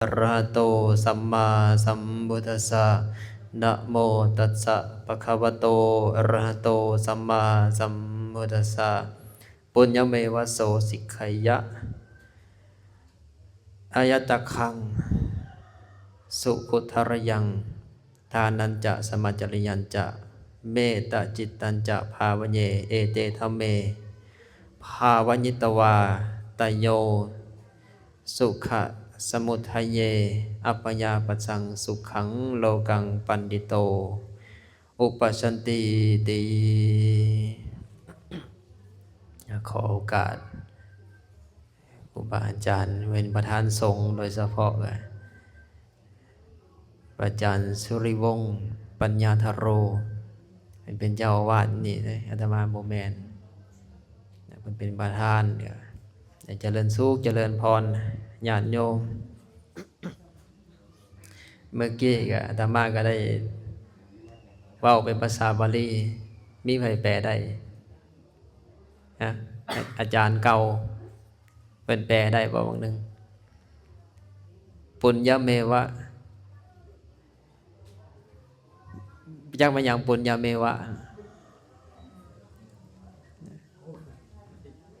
ອະລະຫະໂຕ ສຳມາສຳພຸດທັດສະ ນະໂມຕັດສະ ພະຄະວະໂຕ ອະລະຫະໂຕ ສຳມາສຳພຸດທັດສະ ປຸນຍະເມວະໂສ ສິກຂະຍະ ອາຍະຕະຄັງ ສຸຂຸດທະລະຍັງ ທານັນຈະ ສະມະຈະລິຍັນຈະ ເມຕຕະຈິດຕັນຈະ ພາວະເຍ ເອເຕທຳເມ ພາວະຍິດຕະວາ ຕະໂຍ ສຸຂະສະມຸດທະເຍ ອັບພະຍາປັດສັງ ສຸຂັງໂລກັງ ປັນດິໂຕ ອຸປະຊານຕິຕິ. ຂໍໂອກາດ ຄູບາອາຈານເປັນປະທານສົງ ໂດຍສະເພາະ ພະອາຈານສຸລິວົງ ປັນຍາທະໂຣ ເພິ່ນເປັນເຈົ້າອາວາດນີ້ເດ້ ອາດຕະມາບໍ່ແມ່ນ ເພິ່ນເປັນປະທານ ກໍໃຫ້ຈະເລີນສຸກຈະເລີນພອນ ຍາດໂຍມ. ເມື່ອກີ້ກໍອາດຕະມາກໍໄດ້ເວົ້າເປັນພາສາບາລີ ມີໃຜແປໄດ້? ຮະ ອາ ອາຈານເກົ່າເພິ່ນແປໄດ້ບໍ່ບາງໜຶ່ງ? ປຸນຍະເມວະ ຈັກແມ່ນຫຍັງ ປຸນຍະເມວະ?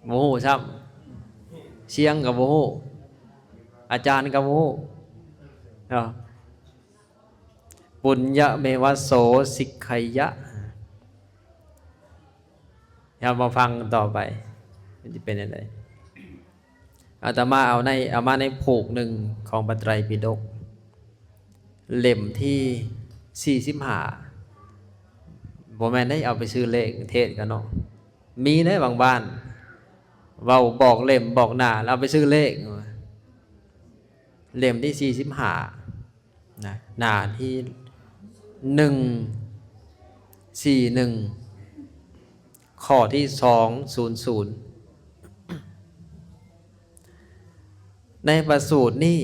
ບໍ່ຮູ້ຊ້ຳ ຊຽງກໍບໍ່ຮູ້ ອາຈານກໍບໍ່ຮູ້ເນາະ. ປຸນຍະເມວະໂສ ສິກຂະຍະ. ເຮົາມາຟັງຕໍ່ໄປ ມັນຈະເປັນຈັ່ງໃດ. ອາດຕະມາເອົາໃນ ເອົາມາໃນຜູກໜຶ່ງຂອງພະໄຕຣປິດົກ ເຫຼັ້ມທີສີ່ສິບຫ້າ ບໍ່ແມ່ນໄດ້ເອົາໄປຊື້ເລກເທດກັນເນາະ ມີເດ້ບາງບ້ານ ເວົ້າບອກເຫຼັ້ມບອກໜ້າ ແລ້ວເອົາໄປຊື້ເລກ ເຫຼັ້ມທີສີ່ສິບຫ້າ ນະ ໜ້າທີໜຶ່ງສີ່ໜຶ່ງ ຂໍ້ທີສອງສູນສູນ. ໃນພະສູດນີ້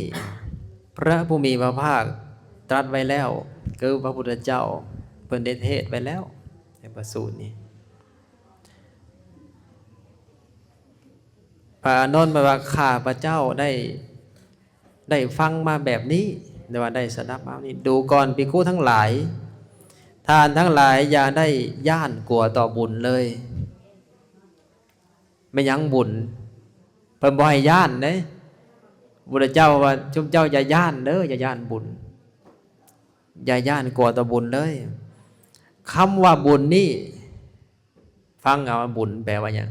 ພະຜູ້ມີພະພາກຕັດໄວ້ແລ້ວ ຄືພະພຸດທະເຈົ້າເພິ່ນໄດ້ເທດໄວ້ແລ້ວ ໃນພະສູດນີ້ ພະອານົນບອກວ່າ ຂ້າພະເຈົ້າໄດ້ ໄດ້ຟັງມາແບບນີ້ ຫຼືວ່າໄດ້ສະດັບມານີ້ ດູກ່ອນພິກຂຸທັງຫຼາຍ ທ່ານທັງຫຼາຍຢ່າໄດ້ຢ້ານກົວຕໍ່ບຸນເລີຍ. ແມ່ນຫຍັງບຸນ? ເພິ່ນບໍ່ໃຫ້ຢ້ານເດ້. ພຸດທະເຈົ້າວ່າ ຊຸມເຈົ້າຢ່າຢ້ານເດີ ຢ່າຢ້ານບຸນ ຢ່າຢ້ານກົວຕໍ່ບຸນເລີຍ. ຄຳວ່າບຸນນີ້ ຟັງເອົາ ບຸນແປວ່າຫຍັງ?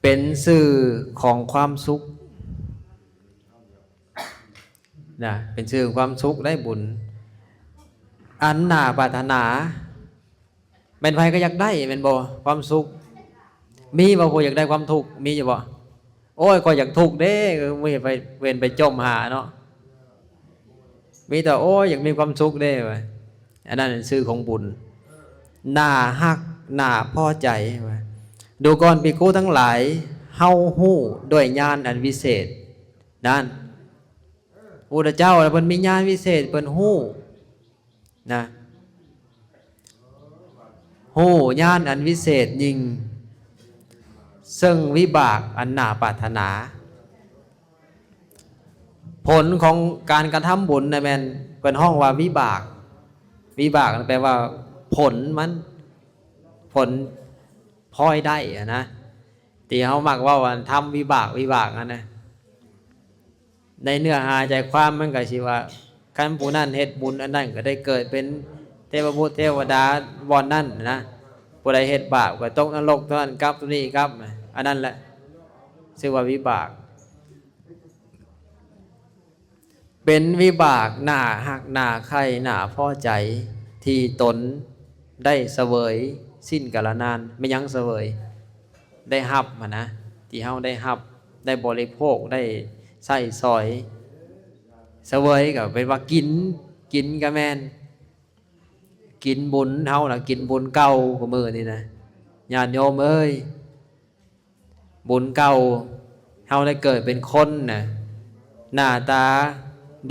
ເປັນຊື່ຂອງຄວາມສຸກນະ ເປັນຊື່ຂອງຄວາມສຸກໄດ໋ບຸນ ອັນໜ້າປາດຖະໜາ. ແມ່ນໃຜກໍຢາກໄດ້ແມ່ນບໍ່? ຄວາມສຸກ ມີບໍ່ຜູ້ຢາກໄດ້ຄວາມທຸກ? ມີຢູ່ບໍ່? ໂອ້ຍ ຂ້ອຍຢາກທຸກເດ້ ເອີ ມື້ໄປເວັນໄປຈົ່ມຫາເນາະ ມີແຕ່ ໂອ້ຍ ຢາກມີຄວາມສຸກເດ້ວ່າ ອັນນັ້ນຊື່ຂອງບຸນ ໜ້າຮັກ ໜ້າພໍໃຈວ່າ. ດູກ່ອນພິກຂຸທັງຫຼາຍ ເຮົາຮູ້ດ້ວຍຍານອັນວິເສດນັ້ນ ພະພຸດທະເຈົ້າເພິ່ນມີຍານວິເສດ ເພິ່ນຮູ້ ນະ ຮູ້ຍານອັນວິເສດຍິ່ງ ເຊິ່ງວິບາກອັນໜ້າປາດຖະໜາ. ຜົນຂອງການກະທຳບຸນນະແມ່ນເພິ່ນຮ້ອງວ່າວິບາກ. ວິບາກນັ້ນແປວ່າຜົນມັນ ຜົນພອຍໄດ້ຫັ້ນນະ ທີ່ເຮົາມັກເວົ້າວ່າທຳວິບາກ ວິບາກຫັ້ນນະ. ໃນເນື້ອຫາໃຈຄວາມມັນກໍຊິວ່າ ຄັນຜູ້ນັ້ນເຮັດບຸນອັນນັ້ນກໍໄດ້ເກີດເປັນເທວະບຸດເທວະດາບ່ອນນັ້ນນະ, ຜູ້ໃດເຮັດບາບກໍຕົກນະລົກຕົວນັ້ນກັບຕົວນີ້ກັບ, ອັນນັ້ນແຫຼະຊື່ວ່າວິບາກ. ເປັນວິບາກໜ້າຮັກໜ້າໃຄ່ໜ້າພໍໃຈ ທີ່ຕົນໄດ້ສະເຫວີຍສິ້ນກາລະນານ. ແມ່ນຫຍັງສະເຫວີຍ? ໄດ້ຮັບຫັ້ນນະ, ທີ່ເຮົາໄດ້ຮັບ ໄດ້ບໍລິໂພກ ໄດ້ໃຊ້ສອຍ. ສະເຫວີຍກໍແປວ່າກິນ, ກິນກໍແມ່ນກິນບຸນເຮົາລະ, ກິນບຸນເກົ່າ. ຄູ່ມື້ນີ້ນະ ຍາດໂຍມເອີຍ, ບຸນເກົ່າ ເຮົາໄດ້ເກີດເປັນຄົນນະ, ໜ້າຕາ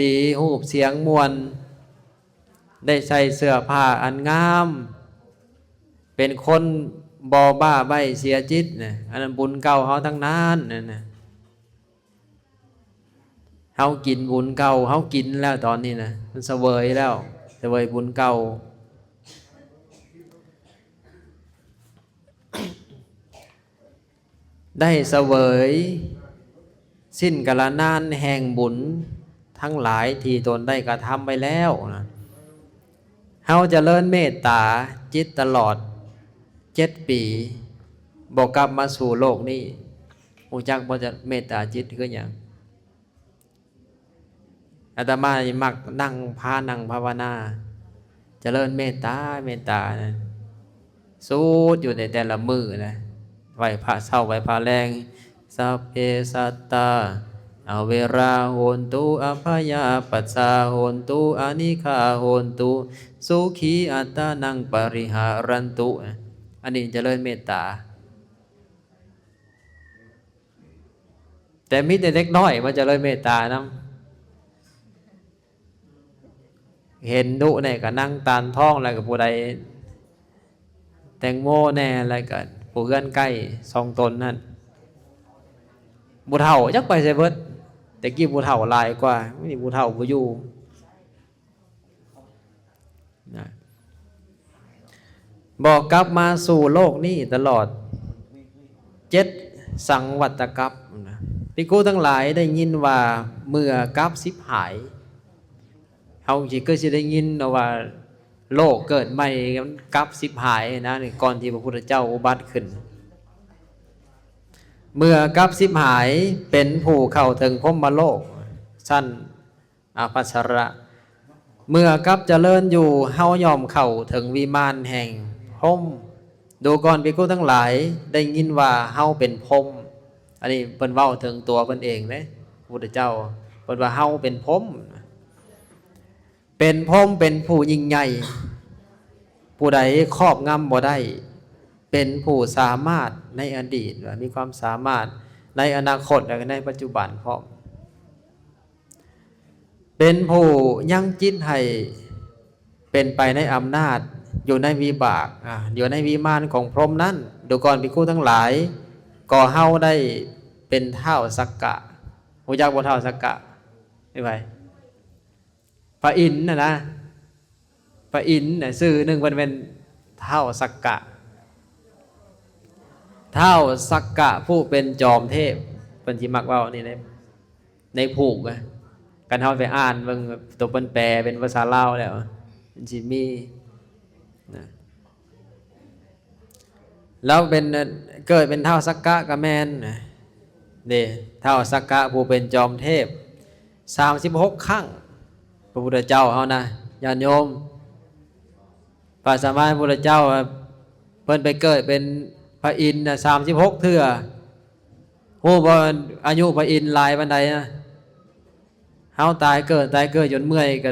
ດີ, ຮູບສຽງມ່ວນ, ໄດ້ໃສ່ເສື້ອຜ້າອັນງາມ, ເປັນຄົນບໍ່ບ້າໃບ້ເສຍຈິດນະ, ອັນນັ້ນບຸນເກົ່າເຮົາທັງນັ້ນນັ້ນນະ. ເຮົາກິນບຸນເກົ່າ, ເຮົາກິນແລ້ວຕອນນີ້ນະ, ມັນສະເຫວີຍແລ້ວ, ສະເຫວີຍບຸນເກົ່າ. ໄດ້ສະເຫວີຍສິ້ນກາລະນານແຫ່ງບຸນທັງຫຼາຍທີ່ຕົນໄດ້ກະທຳໄວ້ແລ້ວນະ. ເຮົາຈະເລີນເມດຕາຈິດຕະຫຼອດເຈັດປີ, ບໍ່ກັບມາສູ່ໂລກນີ້. ຮູ້ຈັກບໍ່ ຈະເມດຕາຈິດຄືຫຍັງ? ອາດຕະມາມັກນັ່ງ ພານັ່ງພາວະນາ, ຈະເລີນເມດຕາ, ເມດຕານະ, ສູດຢູ່ໃນແຕ່ລະມື້ນະ, ໄຫວ້ພະເຊົ້າ ໄຫວ້ພະແລງ, ສັບເພສັດຕາ ອະເວລາໂຫນຕຸ ອະພະຍາປັດຊາໂຫນຕຸ ອະນິກຂາໂຫນຕຸ ສຸຂີອັດຕານັງປະລິຫາຣັນຕຸ. ອັນນີ້ຈະເລີນເມດຕາ. ແຕ່ມີແຕ່ເດັກນ້ອຍມາຈະເລີນເມດຕານຳ. ເຫັນດຸແດ່ກໍນັ່ງຕານທອງ, ແລ້ວກໍຜູ້ໃດແຕງໂມແດ່, ແລ້ວກໍຜູ້ເຮືອນໃກ້ສອງຕົນນັ້ນ. ຜູ້ເຖົ້າຈັກໄປໃສເບິດ, ແຕ່ກີ້ຜູ້ເຖົ້າຫຼາຍກວ່າ, ນີ້ຜູ້ເຖົ້າບໍ່ຢູ່. ນະ ບໍ່ກັບມາສູ່ໂລກນີ້ຕະຫຼອດເຈັດສັງວັດຕະກັບນະ. ພິກຂຸທັງຫຼາຍໄດ້ຍິນວ່າເມື່ອກັບສິບຫາຍ, ເຮົາຊິ ຄືຊິໄດ້ຍິນເນາະວ່າໂລກເກີດໃໝ່ ມັນກັບສິບຫາຍນະ, ກ່ອນທີ່ພະພຸດທະເຈົ້າອຸບັດຂຶ້ນ. ເມື່ອກັບສິບຫາຍ ເປັນຜູ້ເຂົ້າເຖິງພົມມະໂລກ ຊັ້ນ ອາພັດສະລະ ເມື່ອກັບຈະເລີນຢູ່ ເຮົາຍ່ອມເຂົ້າເຖິງວິມານແຫ່ງພົມ. ດູກ່ອນພິກຂຸທັງຫຼາຍ ໄດ້ຍິນວ່າເຮົາເປັນພົມ. ອັນນີ້ເພິ່ນເວົ້າເຖິງຕົວເພິ່ນເອງເດ້, ພະພຸດທະເຈົ້າ ເພິ່ນວ່າເຮົາເປັນພົມ. ເປັນພົມ ເປັນຜູ້ຍິ່ງໃຫຍ່, ຜູ້ໃດຄອບງຳບໍ່ໄດ້, ເປັນຜູ້ສາມາດໃນອະດີດ ແລະ ມີຄວາມສາມາດໃນອະນາຄົດ ແລະ ໃນປັດຈຸບັນພ້ອມ. ເປັນຜູ້ຍັງຈິດໃຫ້ເປັນໄປໃນອຳນາດ ຢູ່ໃນວິບາກ ອາ ຢູ່ໃນວິມານຂອງພົມນັ້ນ. ດູກ່ອນພິກຂຸທັງຫຼາຍ, ກໍເຮົາໄດ້ເປັນທ້າວສັກກະ. ຮູ້ຈັກບໍ່ທ້າວສັກກະ? ເປັນໃຜ? ພະອິນນະນະ. ພະອິນນະ ຊື່ໜຶ່ງເພິ່ນແມ່ນທ້າວສັກກະ. ທ້າວສັກກະຜູ້ເປັນຈອມເທບ, ເພິ່ນຊິມັກເວົ້ານີ້ໃນ ໃນຜູກນະ. ຄັນເຮົາໄປອ່ານເບິ່ງໂຕເພິ່ນແປເປັນພາສາລາວແລ້ວ ມັນຊິມີນະ. ລາວເປັນ ເກີດເປັນທ້າວສັກກະກະແມ່ນນະ. ເດ້ ທ້າວສັກກະຜູ້ເປັນຈອມເທບ ສາມສິບຫົກຄັ້ງ. ພະພຸດທະເຈົ້າເຮົານະ ຍາດໂຍມ, ພະສຳມາສຳພຸດທະເຈົ້າ ເພິ່ນໄປເກີດເປັນພະອິນນະ ສາມສິບຫົກເທື່ອ. ຮູ້ບໍ່ອາຍຸພະອິນຫຼາຍປານໃດນະ? ເຮົາຕາຍເກີດ ຕາຍເກີດຈົນເມື່ອຍ ກໍ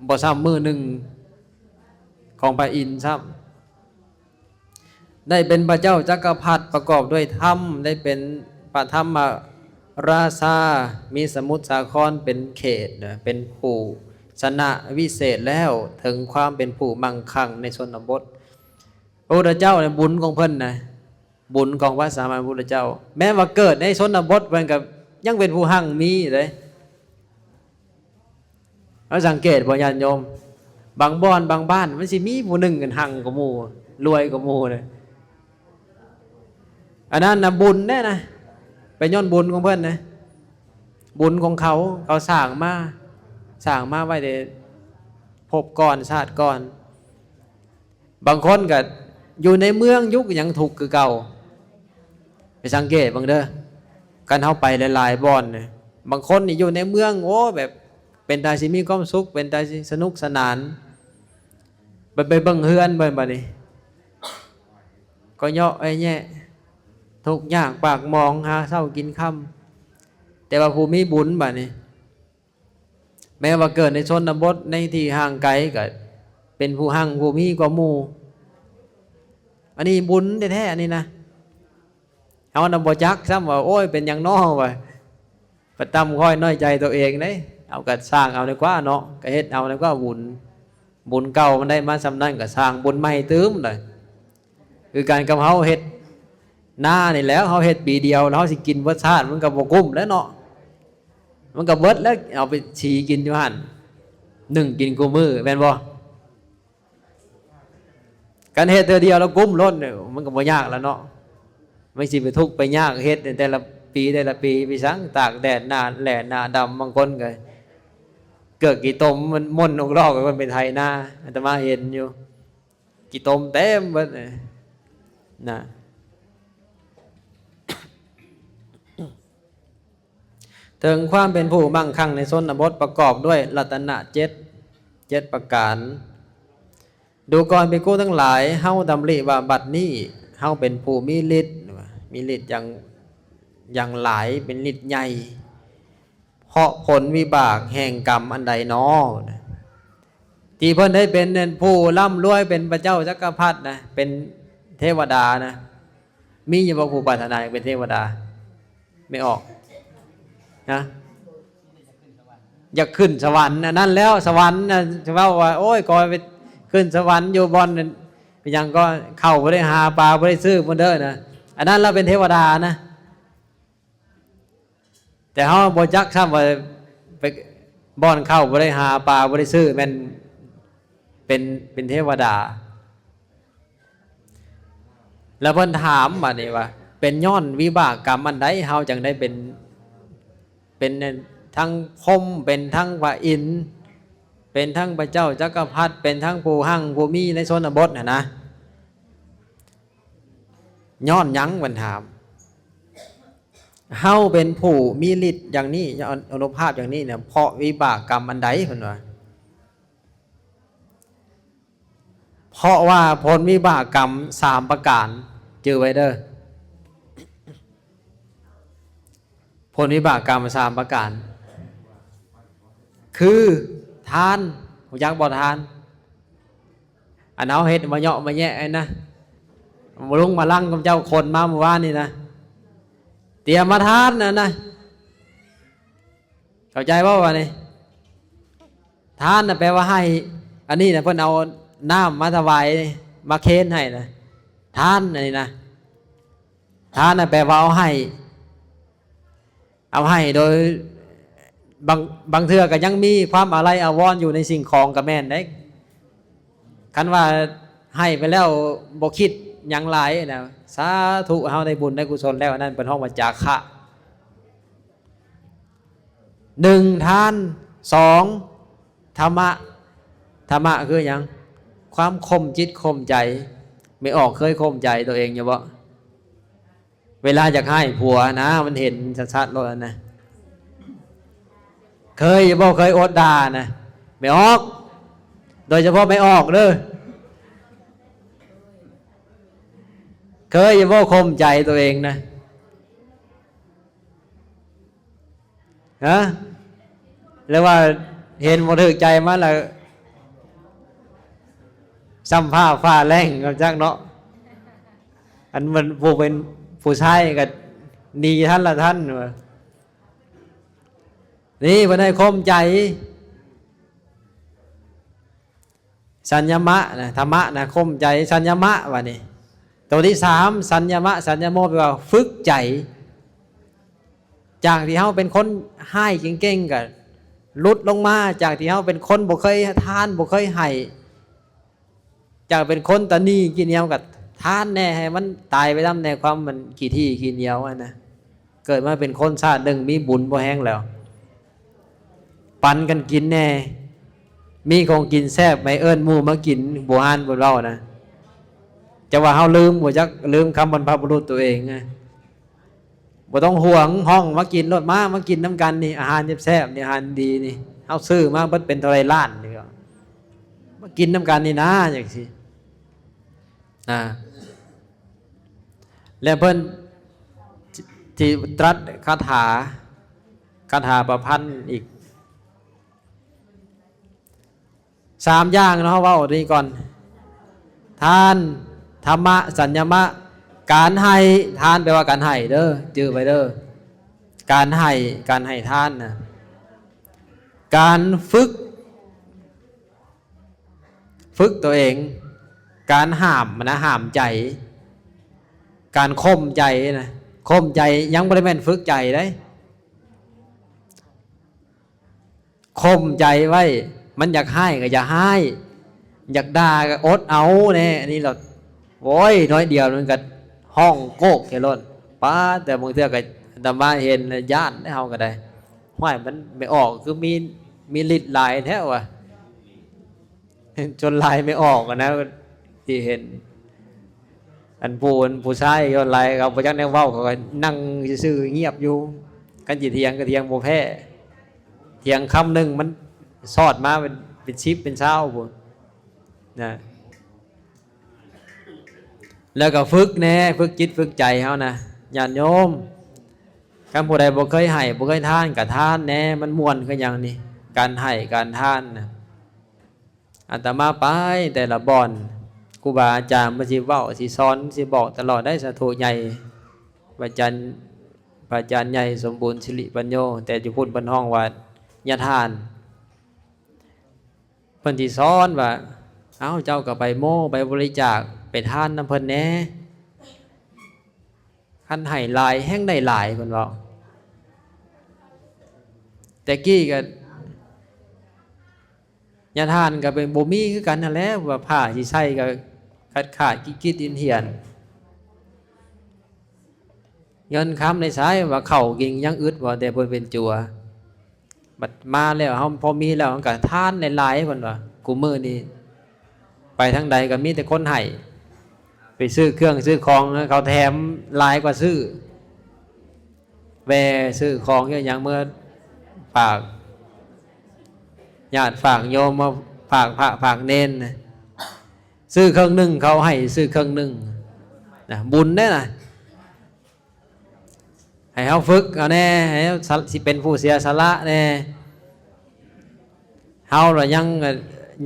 ບໍ່ຊ້ຳມື້ໜຶ່ງຂອງພະອິນຊ້ຳ. ໄດ້ເປັນພະເຈົ້າຈັກກະພັດປະກອບດ້ວຍທຳ, ໄດ້ເປັນພະທຳມະລາຊາ, ມີສະໝຸດສາຄອນເປັນເຂດ, ເປັນຜູ້ຊະນະວິເສດແລ້ວ ເຖິງຄວາມເປັນຜູ້ມັ່ງຄັ່ງໃນຊົນນະບົດ. ພະພຸດທະເຈົ້າໃນບຸນຂອງເພິ່ນນະ, ບຸນຂອງພະສຳມາສຳພຸດທະເຈົ້າ, ແມ້ວ່າເກີດໃນຊົນນະບົດ ເພິ່ນກໍຍັງເປັນຜູ້ຮັ່ງມີເດ້. ເຮົາສັງເກດບໍ່ ຍາດໂຍມ? ບາງບ່ອນບາງບ້ານ ມັນຊິມີຜູ້ໜຶ່ງຫັ້ນຮັ່ງກວ່າໝູ່, ລວຍກວ່າໝູ່ເດ້. ອັນນັ້ນນະບຸນເດ້ນະ, ເປັນຍ້ອນບຸນຂອງເພິ່ນນະ, ບຸນຂອງເຂົາ, ເຂົາສ້າງມາ, ສ້າງມາໄວ້ແຕ່ພົບກ່ອນ, ຊາດກ່ອນ. ບາງຄົນກໍຢູ່ໃນເມືອງຢູ່ກໍຍັງທຸກຄືເກົ່າ. ໄປສັງເກດເບິ່ງເດີ, ຄັນເຮົາໄປຫຼາຍໆບ່ອນ, ບາງຄົນນີ້ຢູ່ໃນເມືອງ ໂອ້ ແບບເປັນຕາຊິມີຄວາມສຸກ, ເປັນຕາຊິສະໜຸກສະໜານ, ໄປ ໄປເບິ່ງເຮືອນເພິ່ນບາດນີ້ ກໍເຍາະແອແຍະ, ທຸກຍາກປາກໝອງ, ຫາເຊົ້າກິນຄ່ຳ. ແຕ່ວ່າຜູ້ມີບຸນບາດນີ້ ແມ້ວ່າເກີດໃນຊົນນະບົດ ໃນທີ່ຫ່າງໄກ ກໍເປັນຜູ້ຮັ່ງຜູ້ມີກວ່າໝູ່. ອັນນີ້ບຸນແທ້ໆ ອັນນີ້ນະ. ເຮົານະບໍ່ຈັກຊ້ຳວ່າ ໂອ້ຍ ເປັນຫຍັງນໍ ວ່າ ປະຕຳຄ່ອຍນ້ອຍໃຈຕົວເອງເດ້. ເຮົາກໍສ້າງເອົາດີກວ່າເນາະ, ກໍເຮັດເອົາດີກວ່າບຸນ. ບຸນເກົ່າມັນໄດ້ມາສ່ຳນັ້ນ ກໍສ້າງບຸນໃໝ່ຕື່ມເລີຍ. ຄືກັນກັບເຮົາເຮັດນານີ້ແຫຼະ, ເຮົາເຮັດປີດຽວ ແລ້ວເຮົາຊິກິນເບິດຊາດ ມັນກໍບໍ່ກຸ້ມແຫຼະເນາະ. ມັນກໍເບິດແລ້ວ ເອົາໄປສີກິນຢູ່ຫັ້ນ ໜຶ້ງກິນຄູ່ມື້ ແມ່ນບໍ່? ຄັນເຮັດເທື່ອດຽວແລ້ວກຸ້ມໂລດນີ້ ມັນກໍບໍ່ຍາກແລ້ວເນາະ. ມັນຊິໄປທຸກໄປຍາກເຮັດໃນແຕ່ລະປີ ແຕ່ລະປີ ໄປສັງຕາກແດດ ໜ້າແລ້ງໜ້າດຳ. ບາງຄົນກໍເກືອກຂີ້ຕົມມັນໝົນອອກລອກ ເພິ່ນໄປໄຖນາ. ອາດຕະມາເຫັນຢູ່ ຂີ້ຕົມເຕັມເບິດນະ. ເຖິງຄວາມເປັນຜູ້ມັ່ງຄັ່ງໃນຊົນນະບົດ ປະກອບດ້ວຍລັດຕະນະເຈັດ ເຈັດປະການ. ດູກ່ອນພິກຂຸທັງຫຼາຍ, ເຮົາດຳລິວ່າບັດນີ້ເຮົາເປັນຜູ້ມີລິດ, ມີລິດຢ່າງ, ຢ່າງຫຼາຍ, ເປັນລິດໃຫຍ່, ເພາະຜົນວິບາກແຫ່ງກຳອັນໃດນໍ? ທີ່ເພິ່ນໄດ້ເປັນຜູ້ລ່ຳລວຍ, ເປັນພະເຈົ້າຈັກກະພັດນະ, ເປັນເທວະດານະ, ມີຢູ່ບໍ່ຜູ້ປາດຖະໜາເປັນເທວະດາ? ແມ່ອອກ ນະ ຢາກຂຶ້ນສະຫວັນ ອັນນັ້ນແລ້ວ ສະຫວັນນະ ເວົ້າວ່າ ໂອ້ຍ ຂໍໄປຂຶ້ນສະຫວັນຢູ່ບ່ອນ ເປັນຫຍັງກໍເຂົ້າບໍ່ໄດ້ຫາ ປາບໍ່ໄດ້ຊື້ພຸ້ນເດີນະ. ອັນນັ້ນລະເປັນເທວະດານະ. ແຕ່ເຮົາບໍ່ຈັກຊ້ຳວ່າ ໄປ ບ່ອນເຂົ້າບໍ່ໄດ້ຫາ ປາບໍ່ໄດ້ຊື້ ແມ່ນເປັນ ເປັນເທວະດາ. ແລ້ວເພິ່ນຖາມບາດນີ້ວ່າ ເປັນຍ້ອນວິບາກກຳອັນໃດ ເຮົາຈັ່ງໄດ້ເປັນ ເປັນທັງພົມ ເປັນທັງພະອິນ ເປັນທັງພະເຈົ້າຈັກກະພັດ ເປັນທັງຜູ້ຮັ່ງຜູ້ມີໃນຊົນນະບົດຫັ້ນນະ? ຍ້ອນຫຍັງ? ເພິ່ນຖາມ. ເຮົາເປັນຜູ້ມີລິດຢ່າງນີ້ ອາ ອານຸພາບຢ່າງນີ້ນະ ເພາະວິບາກກຳອັນໃດ? ເພິ່ນວ່າ ເພາະວ່າຜົນວິບາກກຳສາມປະການ ຈື່ໄວ້ເດີ ຜົນວິບາກກຳສາມປະການ ຄື ທານ ຮູ້ຈັກບໍ່ທານ? ອັນເຮົາເຮັດມາເຍາະມາແຍະຫັ້ນນະ ມາລຸງມາລັງກັບເຈົ້າຄົນມາມື້ວານນີ້ນະ ຕຽມມາທານນັ້ນນະ ເຂົ້າໃຈບໍ່ບາດນີ້? ທານນະແປວ່າໃຫ້ ອັນນີ້ນະເພິ່ນເອົານ້ຳມາຖວາຍ ມາເຄນໃຫ້ນະ ທານອັນນີ້ນະ. ທານນະແປວ່າເອົາໃຫ້ ເອົາໃຫ້ໂດຍ ບາງ ບາງເທື່ອກໍຍັງມີຄວາມອາໄລອາວອນຢູ່ໃນສິ່ງຂອງກໍແມ່ນເດ້. ຄັນວ່າໃຫ້ໄປແລ້ວບໍ່ຄິດຫຍັງຫຼາຍນະ ສາທຸ ເຮົາໄດ້ບຸນໄດ້ກຸສົນແລ້ວ ອັນນັ້ນເພິ່ນຮ້ອງວ່າຈາຄະ. ໜຶ່ງ ທານ, ສອງ ທຳມະ. ທຳມະຄືຫຍັງ? ຄວາມຂົ່ມຈິດຂົ່ມໃຈ. ແມ່ອອກເຄີຍຂົ່ມໃຈຕົວເອງຢູ່ບໍ່? ເວລາຢາກຮ້າຍຜົວນະ ມັນເຫັນຊັດໆໂລດນະ. ເຄີຍຢູ່ບໍ່? ເຄີຍອົດດ່ານະ ແມ່ອອກ. ໂດຍສະເພາະແມ່ອອກເດີ. ເຄີຍຢູ່ບໍ່ຂົ່ມໃຈຕົວເອງນະ? ຮະ? ຫຼືວ່າເຫັນບໍ່ຖືກໃຈມາແລ້ວ ຊ້ຳຟ້າຟ້າແລ້ງກໍຈັກເນາະ. ອັນມັນຜູ້ເປັນຜູ້ຊາຍກໍໜີທັນລະທັນວ່າ ນີ້ເພິ່ນໃຫ້ຂົ່ມໃຈ. ສັນຍະມະນະ ທຳມະນະ ຂົ່ມໃຈ ສັນຍະມະ ບາດນີ້. ໂຕທີສາມ ສັນຍະມະ ສັນຍະໂມ ແປວ່າຝຶກໃຈ. ຈາກທີ່ເຮົາເປັນຄົນຮ້າຍເກັ່ງໆ ກໍຫຼຸດລົງມາ, ຈາກທີ່ເຮົາເປັນຄົນບໍ່ເຄີຍທານ ບໍ່ເຄີຍໃຫ້ ຈາກເປັນຄົນຕະໜີ້ຂີ້ໜຽວ ກໍທານແດ່ ໃຫ້ມັນຕາຍໄປນຳແດ່ ຄວາມມັນຂີ້ຖີ່ຂີ້ໜຽວຫັ້ນນະ. ເກີດມາເປັນຄົນຊາດໜຶ່ງ ມີບຸນພໍແຮງແລ້ວ ປັນກັນກິນແດ່. ມີຂອງກິນແຊບໃຫ້ເອີ້ນໝູ່ມາກິນ ບູຮານເພິ່ນເວົ້ານະ. ຈະວ່າເຮົາລືມບໍ່ຈັກ ລືມຄຳບັນພະບຸລຸດຕົວເອງນະ. ບໍ່ຕ້ອງຫ່ວງ ຮ້ອງມາກິນໂລດ ມາ ມາກິນນຳກັນນີ້ ອາຫານແຊບໆນີ້ ອາຫານດີນີ້ ເຮົາຊື້ມາເບິດເປັນເທົ່າໃດລ້ານນີ້ ມາກິນນຳກັນນີ້ນາ ຈັ່ງຊີ້. ອ່າ ແລະເພິ່ນທີ່ຕລັດຄາຖາ ຄາຖາປະພັນອີກສາມຢ່າງເນາະ ເວົ້ານີ້ກ່ອນ ທານ ທຳມະ ສັນຍະມະ. ການໃຫ້ ທານແປວ່າການໃຫ້ເດີ ຈື່ໄວ້ເດີ ການໃຫ້ ການໃຫ້ທານນະ. ການຝຶກ ຝຶກຕົວເອງ ການຫ້າມນະ ຫ້າມໃຈ ການຂົ່ມໃຈນະ ຂົ່ມໃຈ ຍັງບໍ່ໄດ້ແມ່ນຝຶກໃຈເດ້. ຂົ່ມໃຈໄວ້ ມັນຢາກຮ້າຍກໍຢ່າຮ້າຍ ຢາກດ່າກໍອົດເອົາແດ່. ອັນນີ້ລະ ໂອ້ຍ ໜ້ອຍດຽວມັນກໍຮ້ອງໂກກໃສ່ໂລດ. ປ້າ ແຕ່ບາງເທື່ອກໍ ອາດຕະມາເຫັນແລ້ວຢ້ານເດ້ ເຮົາກໍໄດ້. ຫ້ວຍ ມັນໄມ່ອອກຄືມີ ມີລິດຫຼາຍແທ້ວ່າ ຈົນລາຍໄມ່ອອກນະ ທີ່ເຫັນ ອັນຜູ້ ອັນຜູ້ຊາຍສ່ວນຫຼາຍເຂົາບໍ່ຈັກແນວເວົ້າ ເຂົາກໍນັ່ງຊື່ໆ ງຽບຢູ່. ຄັນຊິຖຽງກໍຖຽງບໍ່ແພ້ ຖຽງຄຳໜຶ່ງມັນຊອດມາເປັນ ເປັນສິບເປັນຊາວພຸ້ນນະ. ແລ້ວກໍຝຶກແດ່ ຝຶກຈິດຝຶກໃຈເຮົານະ ຍາດໂຍມ. ຄັນຜູ້ໃດບໍ່ເຄີຍໃຫ້ ບໍ່ເຄີຍທານ ກໍທານແດ່ ມັນມ່ວນຄືຫຍັງນີ້ ການໃຫ້ການທານນະ. ອາດຕະມາໄປແຕ່ລະບ່ອນ ຄູບາອາຈານເພິ່ນຊິເວົ້າ ຊິສອນ ຊິບອກຕະຫຼອດໄດ໋ ສາທຸໃຫຍ່ ພະອາຈານ ພະອາຈານໃຫຍ່ສົມບູນສິລິປັນໂຍ ແຕ່ຢູ່ພຸ້ນເພິ່ນຮ້ອງວ່າຍາທ່ານ. ເພິ່ນຊິສອນວ່າ ເອົ້າ ເຈົ້າກໍໄປໂມ້ ໄປບໍລິຈາກ ໄປທານນຳເພິ່ນແດ່. ຄັນໃຫ້ຫຼາຍແຮ່ງໄດ້ຫຼາຍ ເພິ່ນເວົ້າ. ແຕ່ກີ້ກໍຍາທ່ານກໍເປັນ ບໍ່ມີຄືກັນຫັ້ນແຫຼະ ວ່າຜ້າຊິໃສ່ກໍຂາດໆ ກິດໆ ຫຽນໆ. ເງິນຄຳໃນໃຊ້ວ່າເຂົ້າກິນຍັງອຶດ ວ່າແຕ່ເພິ່ນເປັນຈົວ. ບັດມາແລ້ວ ເຮົາພໍມີແລ້ວ ເຮົາກໍທານຫຼາຍໆ ເພິ່ນວ່າ. ຄູ່ມື້ນີ້ໄປທາງໃດກໍມີແຕ່ຄົນໃຫ້ ໄປຊື້ເຄື່ອງຊື້ຂອງ ເຂົາແຖມຫຼາຍກວ່າຊື້. ແວ່ຊື້ຂອງ ຊື້ຫຍັງເມືອຝາກຍາດຝາກໂຍມ ມາຝາກພະຝາກເນນນະ. ຊື້ເຄິ່ງໜຶ່ງ ເຂົາໃຫ້ຊື້ເຄິ່ງໜຶ່ງນະ ບຸນເດ້ນະ. ໃຫ້ເຮົາຝຶກເອົາແດ່ ໃຫ້ເຮົາສະ ຊິເປັນຜູ້ເສຍສະຫຼະແດ່. ເຮົາລະຍັງ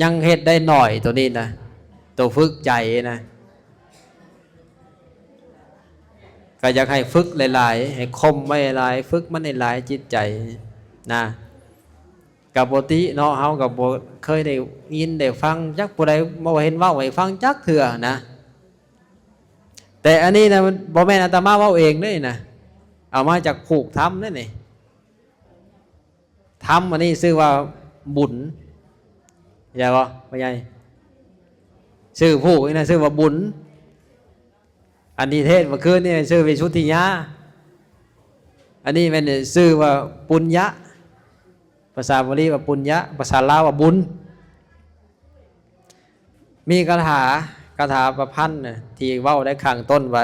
ຍັງເຮັດໄດ້ໜ້ອຍໂຕນີ້ນະ ໂຕຝຶກໃຈນະ. ກໍຢາກໃຫ້ຝຶກຫຼາຍໆ ໃຫ້ຂົ່ມໄວ້ຫຼາຍ ຝຶກມັນໃຫ້ຫຼາຍຈິດໃຈນະ. ກໍບໍ່ຕິເນາະ ເຮົາກໍບໍ່ເຄີຍໄດ້ຍິນໄດ້ຟັງ ຈັກຜູ້ໃດບໍ່ເຫັນເວົ້າໃຫ້ຟັງຈັກເທື່ອນະ. ແຕ່ອັນນີ້ນະ ມັນບໍ່ແມ່ນອາດຕະມາເວົ້າເອງເດ້ນະ ເອົາມາຈາກຜູກທຳເດ້ນີ້. ທຳອັນນີ້ຊື່ວ່າບຸນ ເຂົ້າໃຈບໍ່ພໍ່ໃຫຍ່? ຊື່ຜູກນີ້ນະຊື່ວ່າບຸນ. ອັນທີ່ເທດເມື່ອຄືນນີ້ຊື່ວິສຸດທິຍາ ອັນນີ້ແມ່ນຊື່ວ່າປຸນຍະ. ພາສາບາລີວ່າປຸນຍະ ພາສາລາວວ່າບຸນ. ມີຄາຖາ ຄາຖາປະພັນນະ ທີ່ເວົ້າໄດ້ຂ້າງຕົ້ນວ່າ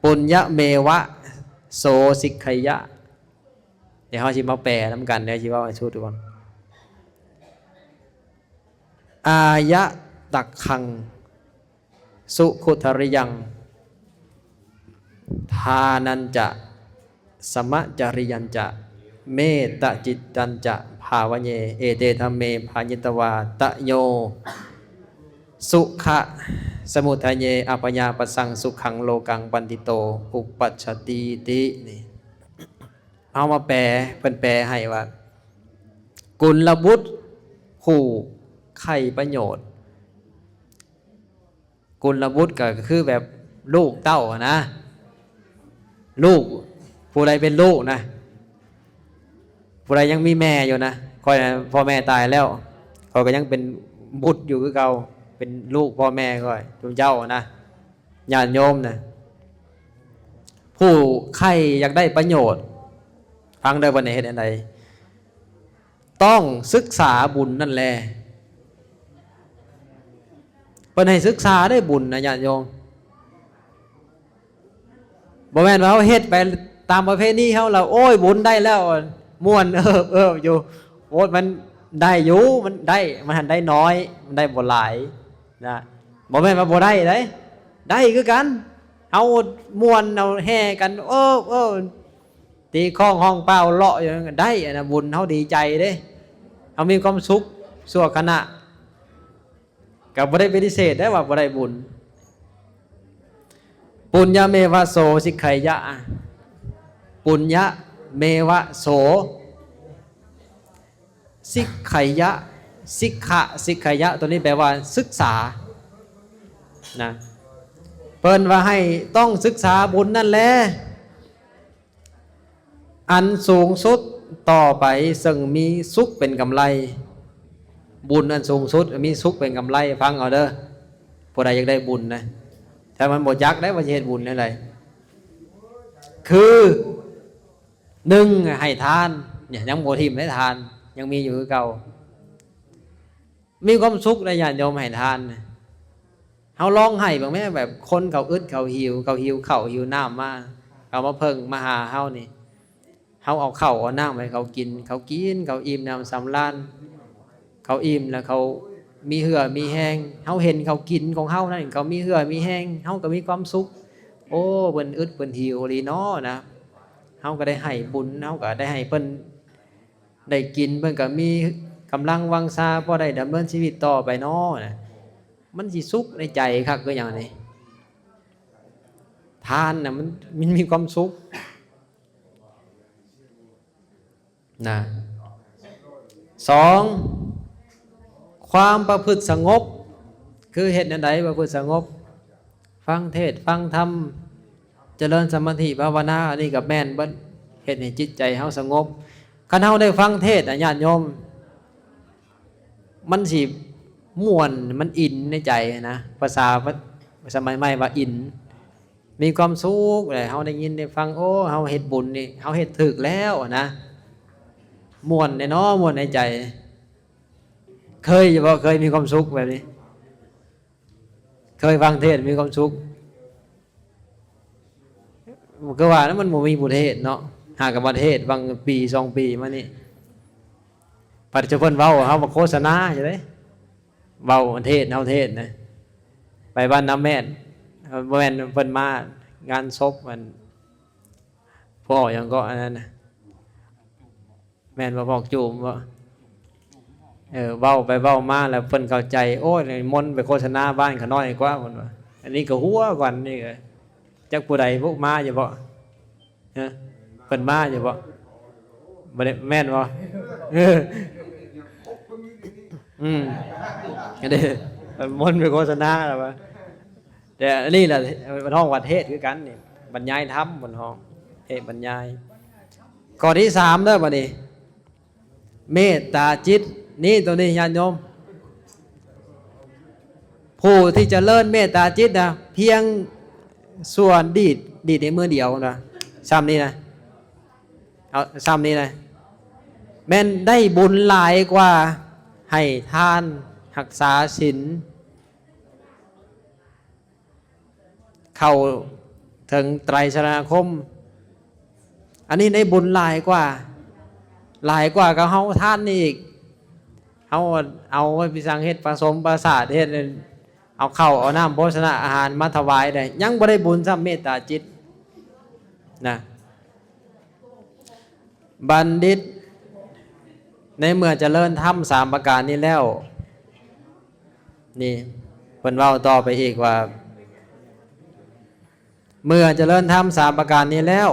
ປຸນຍະເມວະໂສສິກຂະຍະ. ດຽວເຮົາຊິມາແປນຳກັນ ດຽວຊິເວົ້າໃຫ້ສູ່ຟັງ. ອາຍະຕັກຂັງ ສຸຂຸທະລິຍັງ ທານັນຈະ ສະມະຈະລິຍັນຈະ ເມຕະຈິດຕັນຈະ ພາວະເຍ ເອເຕທຳເມ ພາຍິດຕະວາ ຕະໂຍ ສຸຂະສະມຸດທະເຍ ອັບພະຍາປັດສັງ ສຸຂັງໂລກັງ ປັນຕິໂຕ ອຸປັດຊະຕີຕິ. ນີ້ ເຮົາມາແປ ເພິ່ນແປໃຫ້ວ່າ ກຸນລະບຸດຜູ້ໃຄ່ປະໂຫຍດ. ກຸນລະບຸດກໍຄືແບບລູກເຕົ້າຫັ້ນນະ ລູກ ຜູ້ໃດເປັນລູກນະ ຜູ້ໃດຍັງມີແມ່ຢູ່ນະ. ຂ້ອຍນະ ພໍ່ແມ່ຕາຍແລ້ວ ຂ້ອຍກໍຍັງເປັນບຸດຢູ່ຄືເກົ່າ ເປັນລູກພໍ່ແມ່ຂ້ອຍ ຈຸມເຈົ້ານະ ຍາດໂຍມນະ. ຜູ້ໃຄ່ຢາກໄດ້ປະໂຫຍດ ຟັງເດີ ເພິ່ນໃຫ້ເຮັດອັນໃດ? ຕ້ອງສຶກສາບຸນນັ້ນແລ. ເພິ່ນໃຫ້ສຶກສາໄດ້ບຸນນະ ຍາດໂຍມ. ບໍ່ແມ່ນວ່າເຮົາເຮັດໄປຕາມປະເພນີເຮົາແລ້ວ ໂອ້ຍ ບຸນໄດ້ແລ້ວ ມ່ວນເອີບໆຢູ່. ໂອ້ຍ ມັນໄດ້ຢູ່ ມັນໄດ້ ມັນຫັ້ນໄດ້ໜ້ອຍ ມັນໄດ້ບໍ່ຫຼາຍນະ. ບໍ່ແມ່ນວ່າບໍ່ໄດ້ເດ້ ໄດ້ຄືກັນ. ເຮົາມ່ວນ ເຮົາແຫ່ກັນ ເອີບໆ ຕີຄ້ອງຮ້ອງປ່າວເລາະຢູ່ນັ້ນກໍໄດ້ ອັນນະ ບຸນເຮົາດີໃຈເດ້ ເຮົາມີຄວາມສຸກຊົ່ວຂະນະ ກໍບໍ່ໄດ້ປະຕິເສດໄດ້ວ່າບໍ່ໄດ້ບຸນ. ປຸນຍະເມວະໂສສິກຂະຍະ ປຸນຍະເມວະໂສ ສິກຂະຍະ ສິກຂະ ສິກຂະຍະ ຕົວນີ້ແປວ່າສຶກສານະ. ເພິ່ນວ່າໃຫ້ຕ້ອງສຶກສາບຸນນັ້ນແລ ອັນສູງສຸດ ຕໍ່ໄປເຊິ່ງມີສຸກເປັນກຳໄລ. ບຸນອັນສູງສຸດມີສຸກເປັນກຳໄລ. ຟັງເອົາເດີ ຜູ້ໃດຢາກໄດ້ບຸນນະ, ແຕ່ມັນບໍ່ຈັກໄດ້ວ່າຊິເຮັດບຸນແນວໃດ. ຄື ໜຶ່ງ ໃຫ້ທານ. ເນຍ ຍັງບໍ່ຖິ້ມໄດ້ທານ, ຍັງມີຢູ່ຄືເກົ່າ. ມີຄວາມສຸກໃດຍາດໂຍມໃຫ້ທານນະ. ເຮົາລອງໃຫ້ເບິ່ງແມ້, ແບບຄົນເຂົາອຶດເຂົາຫິວ, ເຂົາຫິວເຂົ້າຫິວນ້ຳມາ, ເຂົາມາເພິ່ງມາຫາເຮົານີ້, ເຮົາເອົາເຂົ້າເອົານ້ຳໃຫ້ເຂົາກິນ, ເຂົາກິນ ເຂົາອີ່ມໜຳສຳລານ, ເຂົາອີ່ມແລ້ວເຂົາມີເຫື່ອມີແຮງ. ເຮົາເຫັນເຂົາກິນຂອງເຮົານັ້ນ ເຂົາມີເຫື່ອມີແຮງ, ເຮົາກໍມີຄວາມສຸກ. ໂອ້ ເພິ່ນອຶດເພິ່ນຫິວອີ່ຫຼີເນາະນະ, ເຮົາກໍໄດ້ໃຫ້ບຸນ, ເຮົາກໍໄດ້ໃຫ້ເພິ່ນ ໄດ້ກິນ, ເພິ່ນກໍມີກຳລັງວັງຊາ ພໍໄດ້ດຳເນີນຊີວິດຕໍ່ໄປເນາະ. ມັນຊິສຸກໃນໃຈຄັກຄືຫຍັງນີ້. ທານນະ ມັນ ມັນມີຄວາມສຸກນະ. ສອງ ຄວາມປະພຶດສະຫງົບ. ຄືເຮັດແນວໃດປະພຶດສະຫງົບ? ຟັງເທດຟັງທຳ, ຈະເລີນສະມາທິພາວະນາ, ອັນນີ້ກໍແມ່ນເບິດ, ເຮັດໃຫ້ຈິດໃຈເຮົາສະຫງົບ. ຄັນເຮົາໄດ້ຟັງເທດນະ ຍາດໂຍມ, ມັນຊິມ່ວນ, ມັນອິນໃນໃຈນະ, ພາສາສະໄໝໃໝ່ວ່າອິນ, ມີຄວາມສຸກແຫຼະ. ເຮົາໄດ້ຍິນໄດ້ຟັງ, ໂອ້ ເຮົາເຮັດບຸນນີ້, ເຮົາເຮັດຖືກແລ້ວນະ, ມ່ວນແດ່ເນາະ, ມ່ວນໃນໃຈ. ເຄີຍຢູ່ບໍ່? ເຄີຍມີຄວາມສຸກແບບນີ້? ເຄີຍຟັງເທດມີຄວາມສຸກ? ຄືວ່ານະ ມັນບໍ່ມີຜູ້ເທດເນາະ, ຫາກະມາເທດຫວ່າງປີສອງປີມານີ້. ປັດຈຸບັນເວົ້າ ເຮົາມາໂຄສະນາຢູ່ເດ້, ເວົ້າເທດ ເຮົາເທດນະ, ໄປບ້ານນ້ຳແມດ, ບໍ່ແມ່ນ ເພິ່ນມາງານສົບ ອັນ ພໍ່ຫຍັງເກາະ ອັນນັ້ນນະ. ແມ່ນບໍ່ ພອກຈູມບໍ່? ເອີ ເວົ້າໄປເວົ້າມາແລ້ວເພິ່ນເຂົ້າໃຈ, ໂອ້ຍ ນິມົນໄປໂຄສະນາບ້ານຂ້ານ້ອຍກວ່າ ເພິ່ນວ່າ. ອັນນີ້ກໍຫົວກ່ອນ, ນີ້ກໍຈັກຜູ້ໃດບຸມາຢູ່ບໍ່? ຮະ? ເພິ່ນມາຢູ່ບໍ່? ບໍ່ໄດ້ ແມ່ນບໍ່? ເອີ ອືມ ອັນນີ້ ນິມົນໄປໂຄສະນາແລ້ວວ່າ. ແຕ່ອັນນີ້ລະ ເພິ່ນຮ້ອງວ່າເທດຄືກັນນີ້, ບັນຍາຍທຳ ເພິ່ນຮ້ອງ ເທດບັນຍາຍ. ຂໍ້ທີສາມເດີບັດນີ້ ເມດຕາຈິດ. ນີ້ ໂຕນີ້ ຍາດໂຍມ, ຜູ້ທີ່ຈະເລີນເມດຕາຈິດນະ ພຽງສ່ວນດີດ, ດີດໃນມືດຽວນະ, ຊ່ຳນີ້ນະ, ເອົາ ຊ່ຳນີ້ນະ, ແມ່ນໄດ້ບຸນຫຼາຍກວ່າໃຫ້ທານ, ຮັກສາສິນ, ເຂົ້າເຖິງໄຕສະລະນະຄົມ. ອັນນີ້ໄດ້ບຸນຫຼາຍກວ່າ, ຫຼາຍກວ່າກັບເຮົາທານນີ້ອີກ. ເຮົາເອົາໄປສັງເຮັດປະສົມປະສາດ, ເຮັດ ເອົາເຂົ້າເອົານ້ຳໂພຊະນະອາຫານມາຖວາຍໄດ້, ຍັງບໍ່ໄດ້ບຸນຊ້ຳເມດຕາຈິດນະ. ບັນດິດ ໃນເມື່ອຈະເລີນທຳສາມປະການນີ້ແລ້ວ ນີ້ ເພິ່ນເວົ້າຕໍ່ໄປອີກວ່າ ເມື່ອຈະເລີນທຳສາມປະການນີ້ແລ້ວ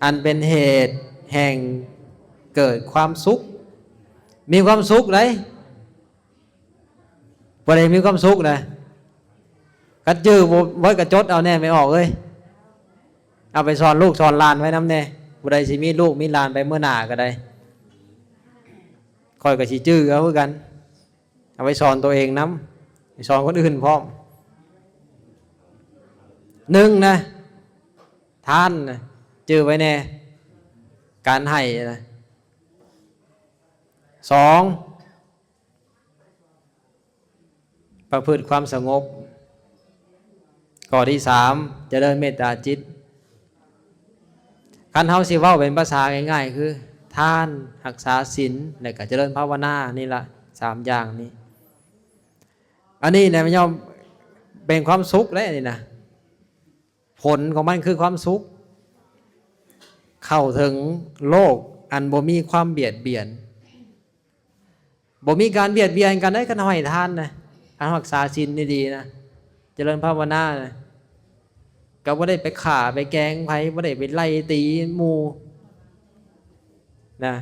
ອັນເປັນເຫດແຫ່ງເກີດຄວາມສຸກ, ມີຄວາມສຸກໃດ. ບໍ່ໄດ້ມີຄວາມສຸກນະ. ຄັນຈື່ບໍ່ເບິດກໍຈົດເອົາແດ່ແມ່ອອກເອີຍ, ເອົາໄປສອນລູກສອນຫຼານໄວ້ນຳແດ່. ຜູ້ໃດຊິມີລູກມີຫຼານໄປເມື່ອໜ້າກໍໄດ້, ຂ້ອຍກໍຊິຈື່ເອົາຄືກັນ, ເອົາໄປສອນຕົວເອງນຳ, ໄປສອນຄົນອື່ນພ້ອມ. ໜຶ່ງນະ ທານນະ, ຈື່ໄວ້ແດ່ ການໃຫ້ນະ. ສອງ ປະພຶດຄວາມສະຫງົບ. ຂໍ້ທີສາມ ຈະເລີນເມດຕາຈິດ. ຄັນເຮົາຊິເວົ້າເປັນພາສາງ່າຍໆ ຄື ທານ, ຮັກສາສິນ ແລະ ກະຈະເລີນພາວະນາ ນີ້ລະ ສາມຢ່າງນີ້. ອັນນີ້ນະ ແມ່ນຍ່ອມເປັນຄວາມສຸກເດ້ ອັນນີ້ນະ. ຜົນຂອງມັນຄືຄວາມສຸກ, ເຂົ້າເຖິງໂລກອັນບໍ່ມີຄວາມບຽດບຽນ. ບໍ່ມີການບຽດບຽນກັນເດ້ ຄັນເຮົາໃຫ້ທານນະ, ຄັນເຮົາຮັກສາສິນດີໆນະ, ຈະເລີນພາວະນານະ, ກໍບໍ່ໄດ້ໄປຂ້າໄປແກງໃຜ, ບໍ່ໄດ້ໄປໄລ່ຕີໝູ່ນະ,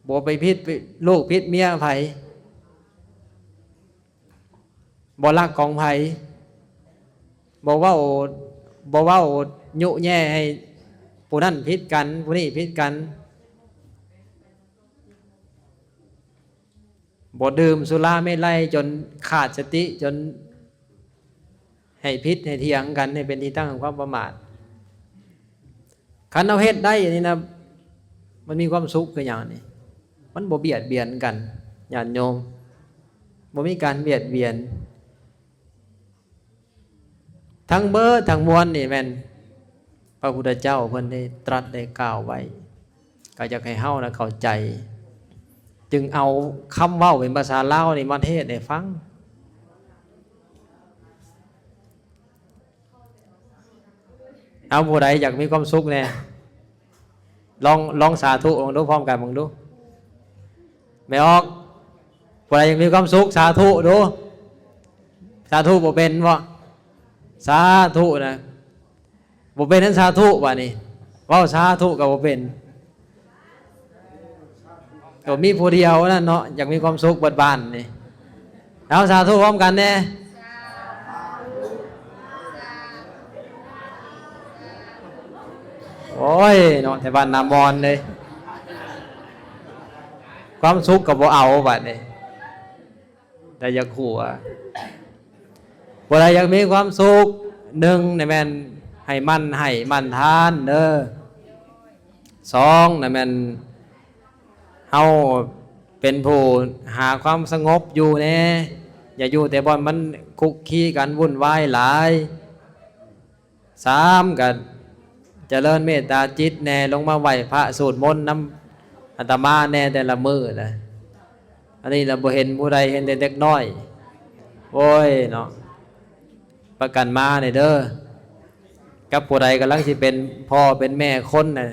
ບໍ່ໄປຜິດລູກຜິດເມຍໃຜ, ບໍ່ລັກຂອງໃຜ, ບໍ່ເວົ້າ, ບໍ່ເວົ້າຍຸແຍ່ໃຫ້ ຜູ້ນັ້ນຜິດກັນ ຜູ້ນີ້ຜິດກັນ. ບໍ່ດື່ມສຸລາເມໄລຈົນຂາດສະຕິ ຈົນໃຫ້ຜິດໃຫ້ຖຽງກັນ ໃຫ້ເປັນທີ່ຕັ້ງຂອງຄວາມປະໝາດ. ຄັນເຮົາເຮັດໄດ້ອັນນີ້ນະ ມັນມີຄວາມສຸກຄືຫຍັງນີ້? ມັນບໍ່ບຽດບຽນກັນ ຍາດໂຍມ, ບໍ່ມີການບຽດບຽນ. ທັງເບີດທັງມວນນີ້ແມ່ນພະພຸດທະເຈົ້າເພິ່ນໄດ້ຕລັດໄດ້ກ່າວໄວ້, ກໍຢາກໃຫ້ເຮົານະເຂົ້າໃຈ, ຈຶ່ງເອົາຄຳເວົ້າເປັນພາສາລາວນີ້ມາເທດໃຫ້ຟັງ. ເອົາ ຜູ້ໃດຢາກມີຄວາມສຸກແດ່? ລອງ ລອງສາທຸເບິ່ງດູ ພ້ອມກັນເບິ່ງດູ. ແມ່ອອກ ຜູ້ໃດຢາກມີຄວາມສຸກ ສາທຸດູ. ສາທຸບໍ່ເປັນບໍ? ສາທຸນະ ບໍ່ເປັນນັ້ນສາທຸບາດນີ້. ເວົ້າສາທຸກໍບໍ່ເປັນ. ກໍມີຜູ້ດຽວນັ້ນເນາະ ຢາກມີຄວາມສຸກເບິດບ້ານນີ້. ເອົາ ສາທຸພ້ອມກັນແດ່. ໂອ້ຍເນາະ ແຕ່ບ້ານນາມອນເດ້ ຄວາມສຸກກໍບໍ່ເອົາບາດນີ້. ແຕ່ຢາກຫົວ ຜູ້ໃດຢາກມີຄວາມສຸກ ໜຶ່ງນີ້ແມ່ນໃຫ້ໝັ່ນໃຫ້ໝັ່ນທານເດີ. ສອງນີ້ແມ່ນເຮົາເປັນຜູ້ຫາຄວາມສະຫງົບຢູ່ແດ່, ຢ່າຢູ່ແຕ່ບ່ອນມັນຄຸກຄີກັນວຸ່ນວາຍຫຼາຍ. ສາມ ກໍຈະເລີນເມດຕາຈິດແດ່, ລົງມາໄຫວ້ພະສູດມົນນຳອາດຕະມາແດ່ແຕ່ລະມື້ນະ. ອັນນີ້ລະບໍ່ເຫັນຜູ້ໃດ, ເຫັນແຕ່ເດັກນ້ອຍ. ໂອ້ຍເນາະ ປະກັນມານີ້ເດີ, ກັບຜູ້ໃດກຳລັງຊິເປັນພໍ່ເປັນແມ່ຄົນນະ,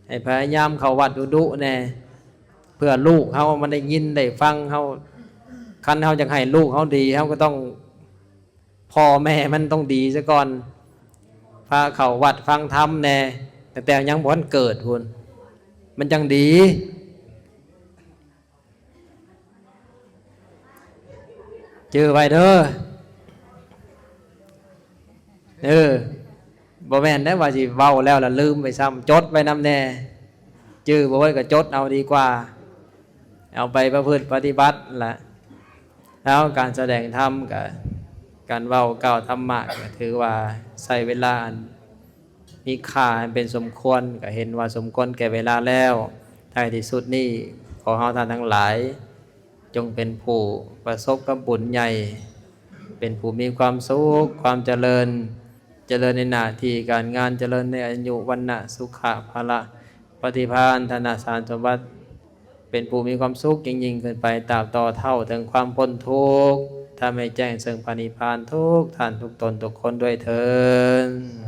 ໃຫ້ພະຍາຍາມເຂົ້າວັດດຸໆແດ່ ເພື່ອລູກເຮົາມັນໄດ້ຍິນໄດ້ຟັງເຮົາ. ຄັນເຮົາຢາກໃຫ້ລູກເຮົາດີ ເຮົາກໍຕ້ອງ ພໍ່ແມ່ມັນຕ້ອງດີຊະກ່ອນ, ພາເຂົ້າວັດຟັງທຳແດ່ ຕັ້ງແຕ່ຍັງບໍ່ທັນເກີດພຸ້ນ ມັນຈັ່ງດີ. ຈື່ໄວ້ເດີ. ເອີ ບໍ່ແມ່ນໄດ໋ວ່າຊິເວົ້າແລ້ວລະລືມໄປຊ້ຳ, ຈົດໄວ້ນຳແດ່. ຈື່ບໍ່ໄວ້ກໍຈົດເອົາດີກວ່າ, ເອົາໄປປະພຶດປະຕິບັດລະ. ແລ້ວການສະແດງທຳກະ ການເວົ້າກ່າວທຳມະ ກະຖືວ່າໃຊ້ເວລາອັນມີຄ່າໃຫ້ເປັນສົມຄວນ, ກະເຫັນວ່າສົມຄວນແກ່ເວລາແລ້ວ. ທ້າຍທີ່ສຸດນີ້ ຂໍເຮົາທ່ານທັງຫຼາຍ ຈົ່ງເປັນຜູ້ປະສົບກັບບຸນໃຫຍ່, ເປັນຜູ້ມີຄວາມສຸກ, ຄວາມຈະເລີນ, ຈະເລີນໃນໜ້າທີ່ການງານ, ຈະເລີນໃນອາຍຸ, ວັນນະ, ສຸຂະ, ພະລະ, ປະຕິພານ, ທະນະສານສົມບັດ, ເປັນຜູ້ມີຄວາມສຸກຍິ່ງໆຂຶ້ນໄປ, ຕາບຕໍ່ເທົ່າເຖິງຄວາມພົ້ນທຸກ, ທຳໃຫ້ແຈ້ງເຊິ່ງພະນິບພານ ທຸກທ່ານທຸກຕົນທຸກຄົນດ້ວຍເທີ້ນ.